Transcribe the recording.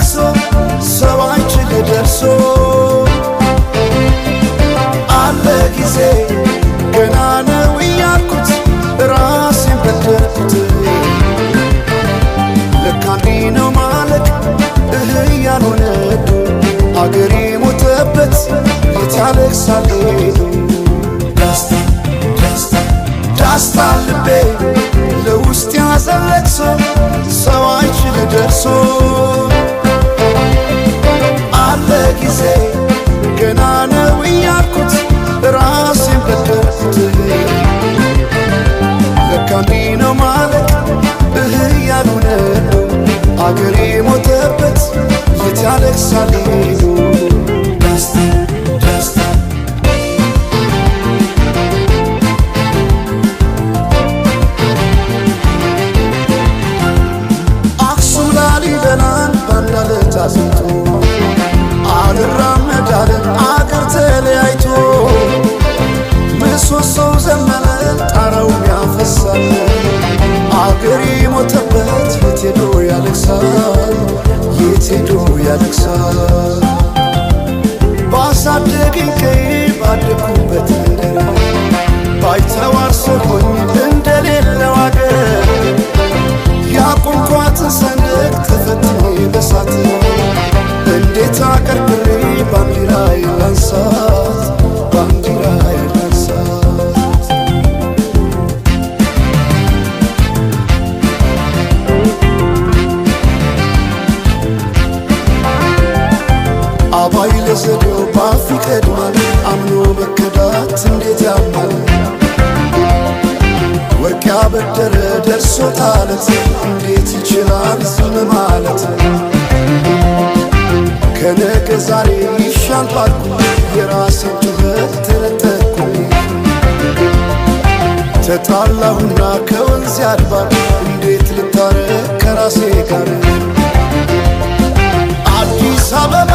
ለቅሶ ሰው አይችል ደርሶ አለ ጊዜ ገና ነው እያልኩት ራሴን በደልኩት። ለካ እንዲህ ነው ማለቅ እህ እያሉ ነዱ አገሬ ሞተበት የት ያለቅሳል ሄዱ። ዳስታ ዳስታ ዳስታ ልቤ ለውስጥ ያዘን ለቅሶ ሰው አይችል ደርሶ አለ ጊዜ ገና ነው እያልኩት ራሴን በደልኩት። ለካ እንዲህ ነው ማለቅ እህ እያሉ ነዱ አገሬ ሞተበት የት ያለቅሳል ሄዱ። ዳስታ ዳስታ አክሱም ላሊበላን ባንድ አለት አጽንቶ አልራመድ አለ አገር ተለያይቶ ምሰሶው ዘመነ ጣራውም ያፈሳል አገሬ ሞተበት የት ሄዶ ያለቅሳል የት ሄዶ ያለቅሳል። ባሳደገኝ ቀዬ ባደኩበት መንደር ባይተዋር ሰው ሆኜ እንደሌለው አገር ያቆምኳትን ሰንደቅ ተፈትኜ በሳት እንዴት አቀርቅሬ ባንዲራዬን ላንሳት ባንዲራዬን ላንሳት። አባይ ለዘዴው ባፍ ይቀድማል አምኖ መከዳት እንዴት ያማል። ወርቅ ያበደረ ደርሶ ታለት እንዴት ይችላል ዝም ማለት። ከነገ ዛሬ ይሻል ባልኩ የራሴን ጩኸት ተነጠቅኩኝ። ተጣላሁና ከወንዝ ያድባር እንዴት ልታረቅ ከራሴ ጋር። አዲስ አበባ